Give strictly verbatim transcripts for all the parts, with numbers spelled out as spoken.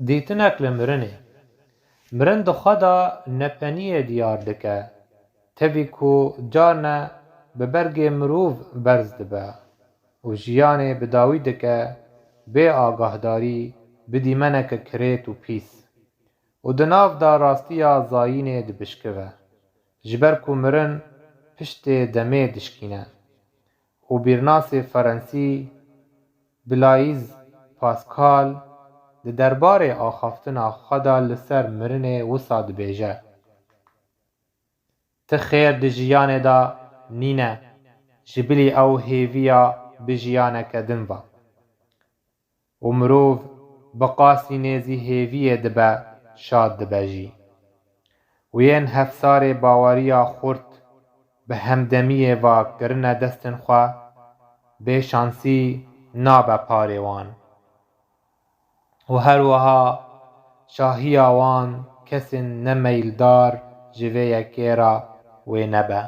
Dîtinek li mirinê. Mirin di xwe de nepeniyê diyar dike. Tevî ku carne bi bergê mirov berz dibe û jiyanê bi dawî dike bê agahdarî, bi dîmeneke kirêt û pîs. Û di nav de rastiya zayînê dibişkive. Ji ber ku mirin piştê demê dişkîne. Û bîrnasê Ferensî Blaise Pascal di derbarê axaftina xwe de li ser mirinê wisa dibêje: Ti xêr di jiyanê de nîne, ji bilî ew hêviya bi jiyaneke din ve. Û mirov bi qasî nêzî hêviyê dibe, şad dibe jî. Û yên hefsarê baweriya xurt bi hemdemiyê ve kirine destên xwe, bê şansî nabe parê wan. Û her wiha şahiya wan kesên nemeyldar ji vê yekê re wê nebe.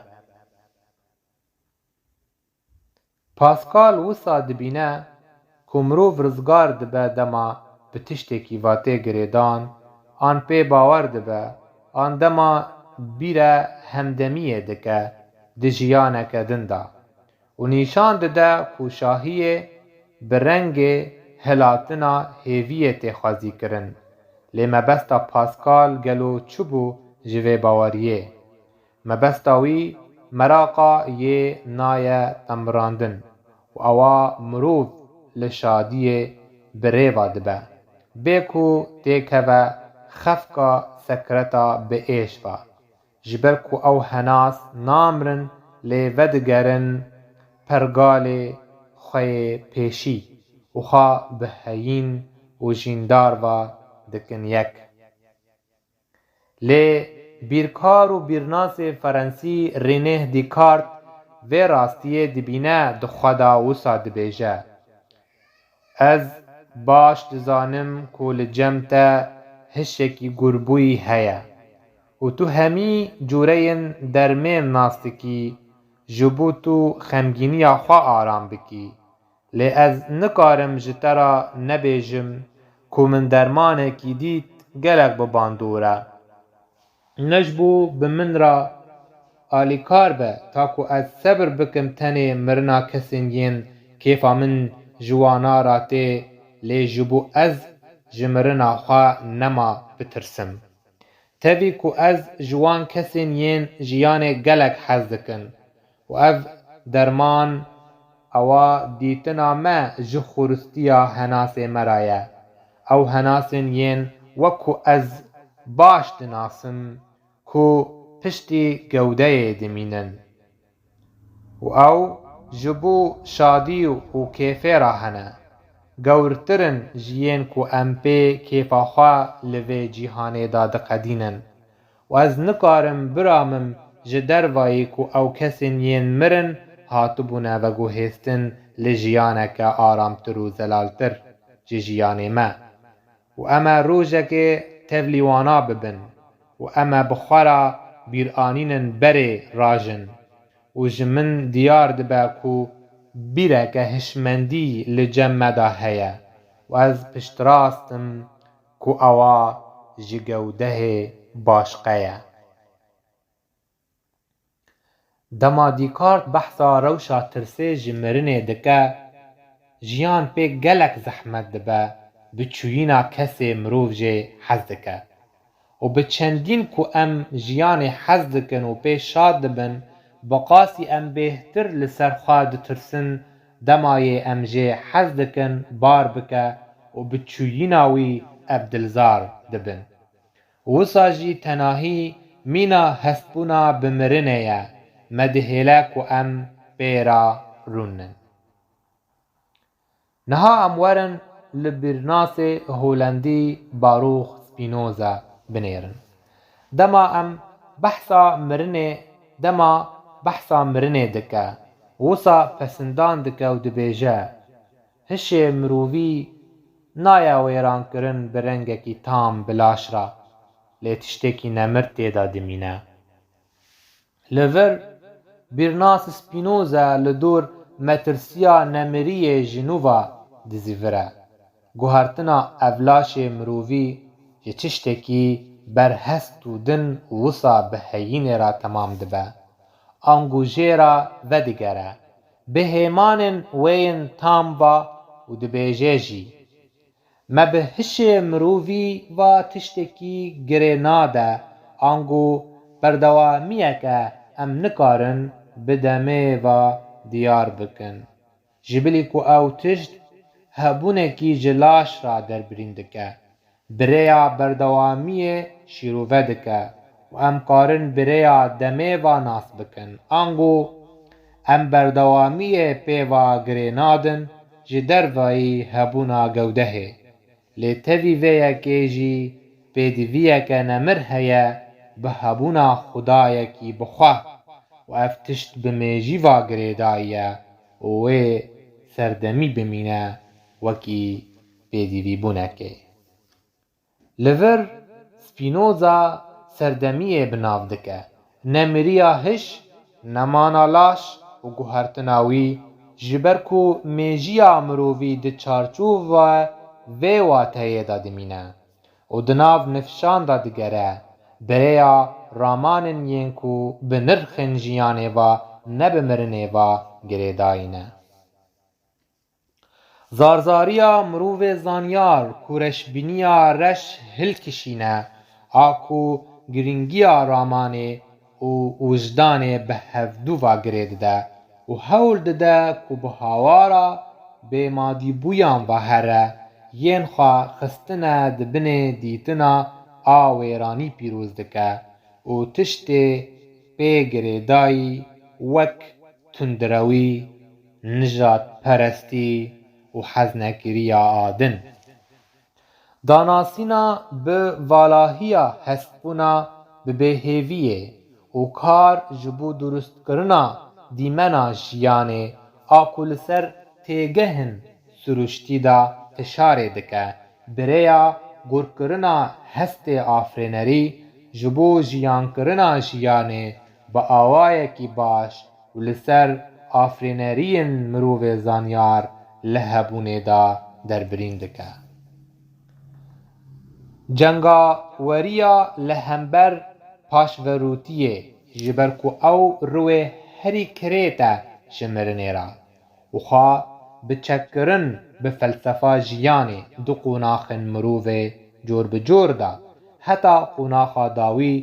Pascal wisa dibîne ku mirov rizgar dibe dema bi tiştekî ve tê girêdan, an pê bawer dibe, an dema bîre hemdemiyê dike di jiyaneke din de û nîşan dide ku şahiyê bi rengê hilatina hêviyê tê xwezîkirin. Lê mebesta Pascal gelo çi bû ji vê baweriyê? Mebesta wî meraqa yê naye temirandin û ewa mirov li şadiyê bi rê ve dibe, bê ku têkeve xefka sekreta bi êş ve, ji ber ku ew henas namirin, lê vedigerin pergalê xwe yê pêşî û xwe bi heyîn û jîndar ve dikin yek. Lê bîrkar û bîrnasê Ferensî René Descartes vê rastiyê dibîne, di xwe de wisa dibêje: Ez baş dizanim ku li cem te hişekî gurbûyî heye û tu hemî cûreyên dermên nas dikî, ji bo tu xemgîniya xwe aram bikî. Lê ez nikarim ji te re nebêjim ku min dermanekî dît gelek bi bandor e. Ne ji bo bi min re alîkar be, ta ku ez sebir bikim tenê mirina kesên yên kêfa min ji wana re tê, lê ji bo ez ji mirina xwe nema bitirsim. Tevî ku ez ji wan kesên yên jiyanê gelek hez dikin û ev derman ewa dîtina me ji xuristiya henasê me re ye. Ew henasên yên wek ku ez baş dinasim ku piştî gewdeyê dimînin. Û ew ji bo şadî û kêfê re hene, gewrtir in ji yên ku em pê kêfa xwe li vê cîhanê de diqedînin. Û ez nikarim biramim ji dervayî ku ew kesên yên mirin hatibûne veguhêstin li jiyaneke aramtir û zelaltir ji jiyanê me. Û em ê rojekê tevlî wana bibin û em ê bi xwe re bîranînin berê rajin. Û ji min diyar dibe ku bîreke hişmendî li cem me de heye û ez piştrast im ku ewa ji gewdehê başqe ye. Dema Descartes behsa rewşa tirsê ji mirinê dike, jiyan pê gelek zehmet dibe, bi çûyîna kesê mirov jê hez dike. Û bi çendîn ku em jiyanê hez dikin û pê şad dibin, bi qasî em bêhtir li ser xwe ditirsin, dema yê em jê hez dikin bar bike û bi çûyîna wî ev dilzar dibin. Wisa jî tenahî mîna hestbûna bi mirinê ye, me dihêle ku em pê re rûnin. Niha em werin li bîrnasê Holendî Baruch Spinoza binêrin. Dema em behsa mirinê, dema behsa mirinê dike, wisa pesindan dike û dibêje: Hişê mirovî nayê wêrankirin bi rengekî tam bi laş re, lê tiştekî nemir tê de dimîne. Li vir bîrnas Spinoza li dor metirsiya nemiriyê ji nû ve dizîvire. Guhertina evlaşê mirovî ji tiştekî berhest û din û wisa bi heyînê re temam dibe. Ango jê re vedigere, bi hêmanên wê yên tam va û dibêje jî, me bi hişê mirovî va tiştekî girê nade, ango berdewamiyeke em nikarin bi demê va diyar bikin. Ji bilî ku ew tişt hebûnekî ji laş re derbirîn dike, bi rêya berdewamiyê şîrove dike û em karin bi rêya demê va nas bikin. Ango em berdewamiyê pê va girê nadin ji dervayî hebûna gewdehê. Lê tevî vê yekê jî pêdiviyeke nemir heye bi hebûna Xwedayekî bi xwe û ev tişt bi mêjî va girêdayî ye û wê serdemî bimîne wekî pêdivîbûnekê. Li vir Spînoza serdemiyê bi nav dike, nemiriya hiş, nemana laş û guhertina wî, ji ber ku mêjiya mirovî di çarçova vê wateyê de dimîne û di nav nifşan de digere, bi rêya ramanên yên ku bi nirxên jiyanê ve ne bi mirinê ve girêdayî ne. Zarzariya mirovê zanyar ku reşbîniya reş hilkişîne, a ku girîngiya ramanê û wijdanê bi hevdû ve girê dide û hewl dide ku bi hawara bêmadîbûyan ve here, yên xwe xistine di binê dîtina a wêranî pîroz dike û tiştê pê girêdayî wek tundrewî, nijadperestî û heznekiriya a din. Danasîna bi valahiya hestbûna bi bêhêviyê û kar ji bo durustkirina dîmena jiyanê a ku li ser têgehên siruştî de tişarê dike, bi rêya gurkirina hestê afirînerî ji bo jiyankirina jiyanê bi awayekî baş û li ser afirîneriyên mirovê zanyar li hebûnê de derbirîn dike. Cengaweriya li hember paşverûtiyê, ji ber ku ew riwê herî kirêt e ji mirinê re û xwe bi çekkirin bi felsefa jiyanê di qonaxên mirovê cor bi cor de, heta qonaxa dawî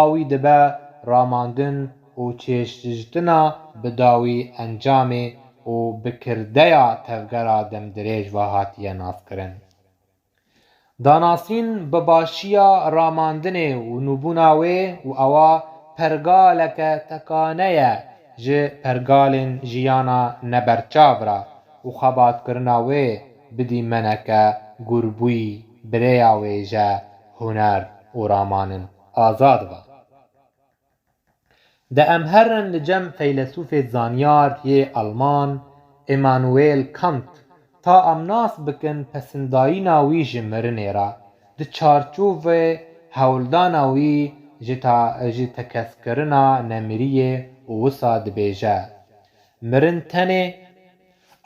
a wî dibe ramandin û çêştiştina bi dawî encamê û bi kirdeya tevgera demdirêj ve hatiye naskirin. Danasîn bi başiya ramandinê û nûbûna wê û ewa pergaleke tekane ye ji pergalên jiyana neberçav re û xebatkirina wê bi dîmeneke gurbûyî bi rêya wêje, huner û ramanin azad ve. De em herin li cem feylesûfê zanyar yê Alman Immanuel Kant ta em nas bikin pesindayîna wî ji mirinê re, di çarçovê hewldana wî ji ta-, ji tekeskirina nemiriyê û wisa dibêje, mirin tenê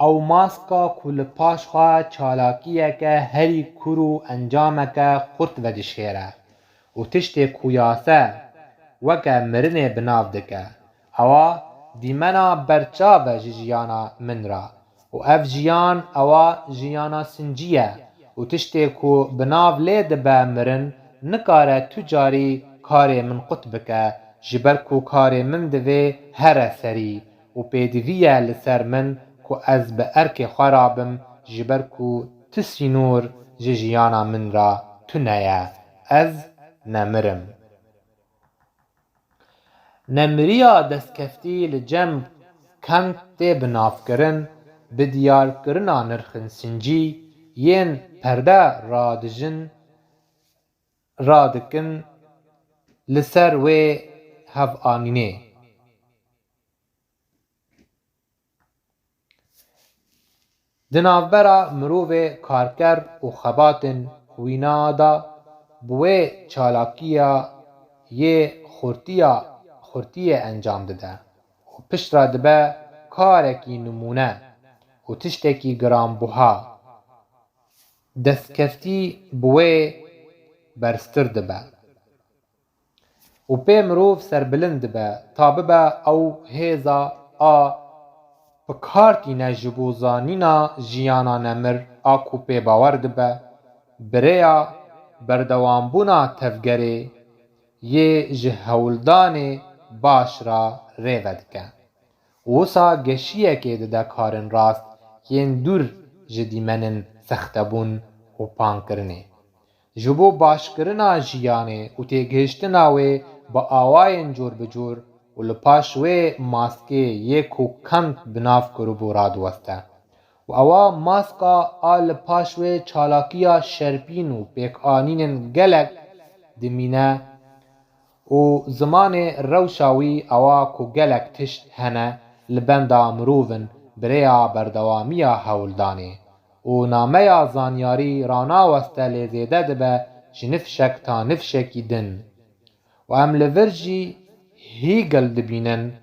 ew maska ku li paş xwe çalakiyeke herî kûr û encameke xurt vedişêre û tiştê ku yase weke mirinê bi nav dike, ewa dîmena berçav e ji jiyana min re û ev jiyan ewa jiyana sincî ye û tiştê ku bi nav lê dibe mirin nikare tu carî karê min qut bike, ji ber ku karê min divê here serî û pêdivî ye li ser min ku ez bi erkê xwe rabim, ji ber ku ti sînor ji jiyana min re tune ye, ez nemir im. Nemiriya destkeftî li cem Kant tê binavkirin bi diyarkirina nirxên sincî yên perde radijin, radikin li ser wê hevanînê. Di navbera mirovê karker û xebatên xwîna de bi wê çalakiya yê xurtiya, xurtiyê encam dide û piştre dibe karekî nimûne û tiştekî giranbuha. destkeftî bi wê berztir dibe û pê mirov serbilind dibe, ta bibe ew hêza a bi kar tîne ji bo zanîna jiyana nemir a ku pê bawer dibe, bi rêya berdewambûna tevgerê yê ji hewldanê baş re rê vedike. Wisa geşiyekê dide karên rast yên dûr ji dîmenên sextebûn û pankirinê. Ji bo başkirina jiyanê û têgihiştina wê bi awayên cor bi cor û li paş wê maskê yê ku Kant bi nav kiribû radiweste. Û ewa maska a li paş wê çalakiya şerpîn û pêkanînên gelek dimîne û zimanê rewşa wî ewa ku gelek tişt hene li benda mirov in bi rêya berdewamiya hewldanê û nameya zanyarî ranaweste lê zêde dibe ji nifşek ta nifşekî din. Û em li vir jî Hegel dibînin,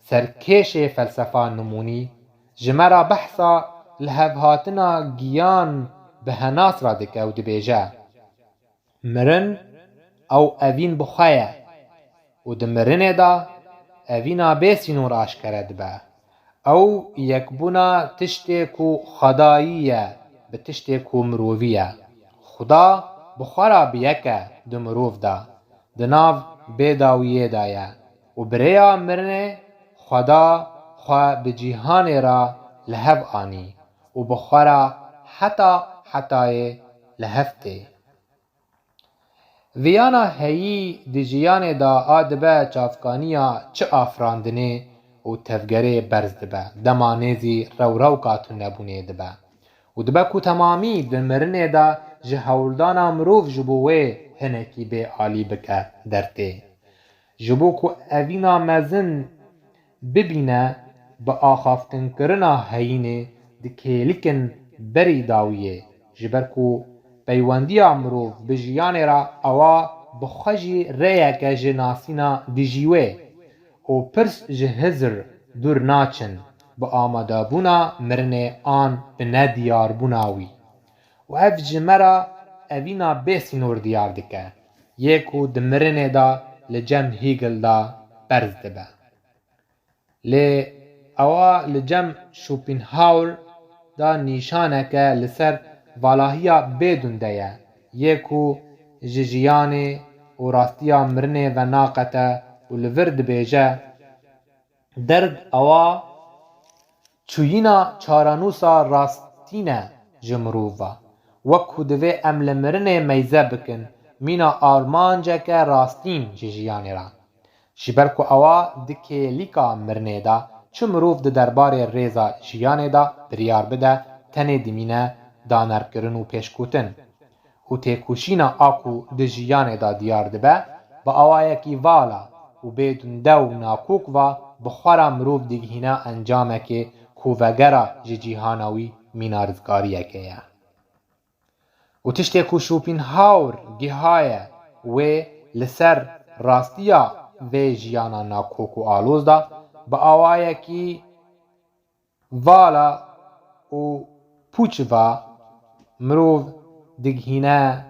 serkêşê felsefa nimûnî, ji me re behsa lihevhatina giyan bi henas re dike û dibêje, mirin ew evîn bi xwe ye û di mirinê de evîna bê sînor aşkere dibe. Ew yekbûna tiştê ku xwedayî ye bi tiştê ku mirovî ye. Xuda bi xwe re bi yek e di mirov de, di nav bêdawiyê de ye û bi rêya mirinê Xweda xwe bi cîhanê re li hev anî û bi xwe re heta hetayê li hev tê. Viyana heyî di jiyanê de a dibe çavkaniya çi afirandinê û tevgerê berz dibe, dema nêzî rewrewka tunebûnê dibe. Û dibe ku temamî di mirinê de ji hewldana mirov ji bo wê hinekî bê alî bike dertê. Ji bo ku evîna mezin bibîne bi axaftinkirina heyînê di kêlikin berî dawiyê, ji ber ku peywendiya mirov bi jiyanê re ewa bi xwe jî rêyeke ji nasîna dijî wê û pirs ji hizir dûr naçin, bi amadebûna mirinê an bi nediyarbûna wî. Û ev ji me re evîna bê sînor diyar dike, yê ku di mirinê de li cem Hegel de berz dibe. Lê ewa li cem Schopenhauer de nîşaneke li ser valahiya bê dunde ye, yê ku ji jiyanê û rastiya mirinê venaqete û li vir dibêje, derg ewa çûyîna çarenûsa rastîn e ji mirov ve. Wek ku divê em li mirinê meyze bikin, mîna armanceke rastîn ji jiyanê re. Ji ber ku ewa di kêlîka mirinê de çi mirov di derbarê rêza jiyanê de biryar bide, tenê dimîne danermkirin û pêşkutin. Û têkoşîna a ku di jiyanê de diyar dibe, bi awayekî vala û bê dunde û nakok ve bi xwe re mirov digihîne encamekê ku vegera ji cîhana wî mîna rizgariyekê ye. Û tiştê ku Schopenhauer gihaye wê li ser rastiya vê jiyana nakok û aloz de bi awayekî vala û pûç ve mirov digihîne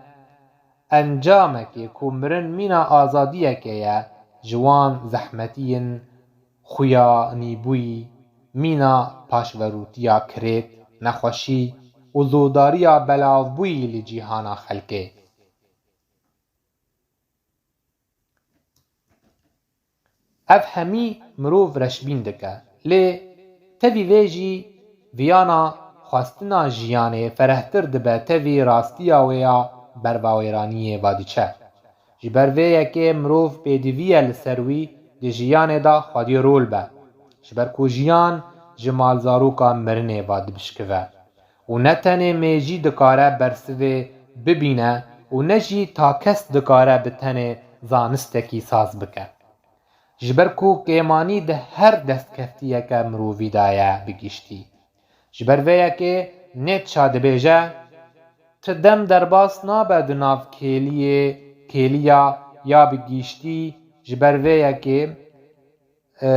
encamekê ku mirin mîna azadiyekê ye ji wan zehmetiyên xuyanîbûyî, mîna paşverûtiya kirêt, nexweşî û zordariya belavbûyî li cîhana xelkê. Ev hemî mirov reşbîn dike, lê tevî vê jî viyana xwestina jiyanê ferehtir dibe tevî rastiya wê ya bervawêraniyê ve diçe. Ji ber vê yekê mirov pêdivî ye li ser wî di jiyanê de xwedî rol be. Ji ber ku jiyan ji malzaroka mirinê ve dibişkive û ne tenê mêjî dikare bersivê bibîne û ne jî takes dikare bi tenê zanistekî saz bike. Ji ber ku kêmanî di her destkeftiyeke mirovî de ye bi giştî. Ji ber vê yekê Nietzsche dibêje, ti dem derbas nabe di nav kêliyê, kêliya ya bi giştî, ji ber vê yekê, e,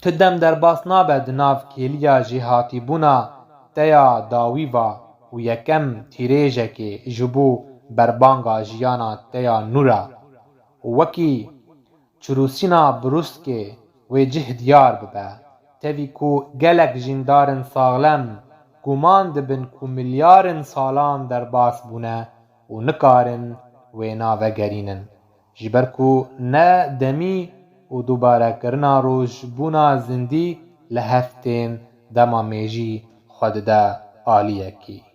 ti dem derbas nabe di nav kêliya jêhatîbûna te ya dawî va û û yekem tîrêjekê ji bo berbanga jiyana te ya nû re û wekî çirûsîna brûskê wê cih diyar bibe, tevî ku gelek jîndarên saxlem guman dibin ku milyarin salan derbas bûne û nikarin wêna vegerînin, ji ber ku ne demî û dubarekirina rojbûna zindî li hev tên dema mêjî xwe dide aliyekî.